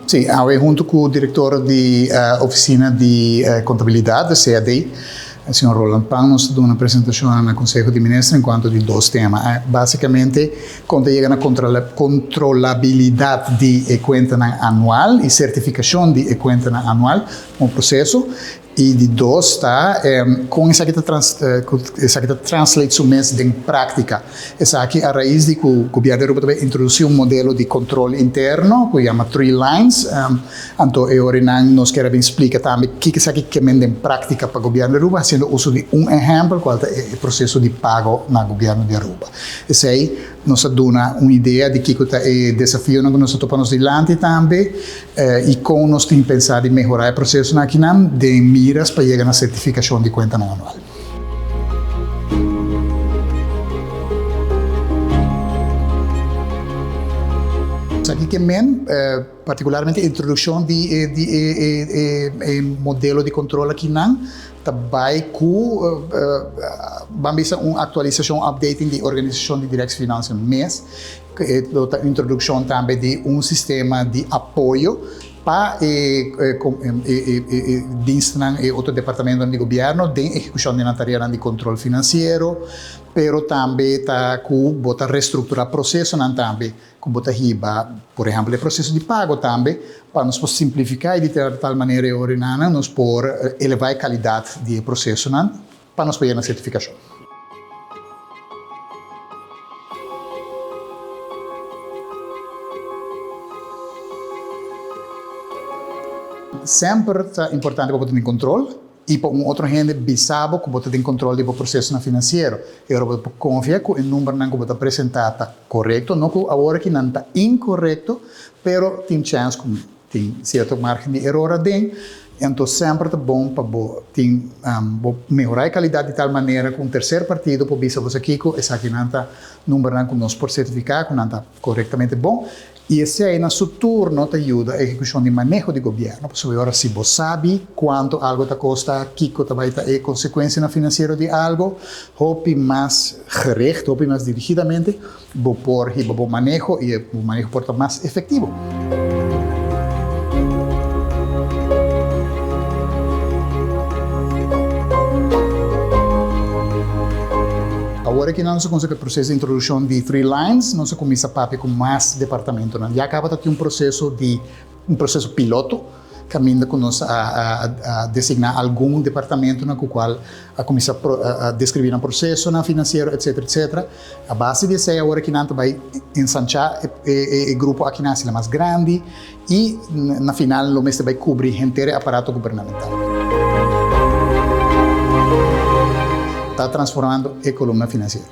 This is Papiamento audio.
Sí, awe hunto cu director di Oficina di Contabilidad, de CAD, señor Roland Pan, nos ta duna presentacion na Conseho di Minister en cuanto di dos tema. Basicamente, con ta yega na controlabilidad di e cuentanan anual y certificacion di e cuentanan anual, un proceso. Y di dos ta con esaki ta esaki ta translate su mes den practica. Esaki a raiz di cu Gobierno di Aruba ta bay introduci un modelo di control interno cu yama Three Lines. Anto e ora nan nos kier a bin splica tambe kico esaki ke men den practica pa Gobierno di Aruba haciendo uso di un ehempel cual ta e proceso di pago na Gobierno di Aruba. Esey nos a duna un idea di kico ta e desafionan cu nos ta topa nos dilanti tambe. I kon nos tin pensá di mehorá e prosesonan akinan den miras pa yega na sertifikashon di kuentanan anual? Esaki ke men, partikularmente introdukshon di e modelo di kontrol akinan ta bai ku, ban bisa un aktualisashon, updating di organisashon di Directie Financiën mes. E lo ta introdukshon tambe di un sistema di apoyo pa e dienstnan e otro departamentonan di gobièrnu den ehekushon di nan tareanan di kontrol finansiero, pero tambe ta ku bo ta restrukturá prosesonan tambe ku bo ta hiba, por ehèmpel e proseso di pago tambe, pa nos por simplifiká i di tal manera e orinanan nos por elevá e kalidat di e prosesonan. Pa nos por yega na sertifikashon. Semper ta importante pa bo ta den kontrol i pa un otro hende bisa bo ku bo ta den kontrol di bo prosesonan finansiero. E ora bo por konfia ku e numbernan ku bo ta presentá ta korekto, no ku awor aki nan ta inkorekto, pero tin chèns ku Tin cierto margen di eror aden, enton semper ta bon pa bo tin bo mehora e calidad di tal manera cu un tercer partido por bisa bo sa kico, esakinan ta numbernan cu nos por certifica cu nan ta corectamente bon, y esey na su turno ta yuda ehecucion di maneho di gobierno, pasobra ora si bo sabi cuanto algo ta costa, kico ta bay ta e consecuencianan financiero di algo, hopi mas gericht, hopi mas dirigidamente. Bo por hiba bo maneho i bo maneho por ta mas efektivo. Awor aki nos a kuminsá ku e proseso di introdukshon di Three Lines, nos a kuminsá papia ku mas departamentonan. Ya kaba ta tin un proseso di un proseso piloto kaminda ku nos a designá algun departamentonan ku kual a kuminsá a deskribí nan prosesonan finansiero etsetera etsetera. A base di esei awor aki nan ta bai ensanchá e grupo aki nan asina mas grandi i na final lo mester bai kubri henter e aparato gubernamental. Ta transformando e kolumna finansiero.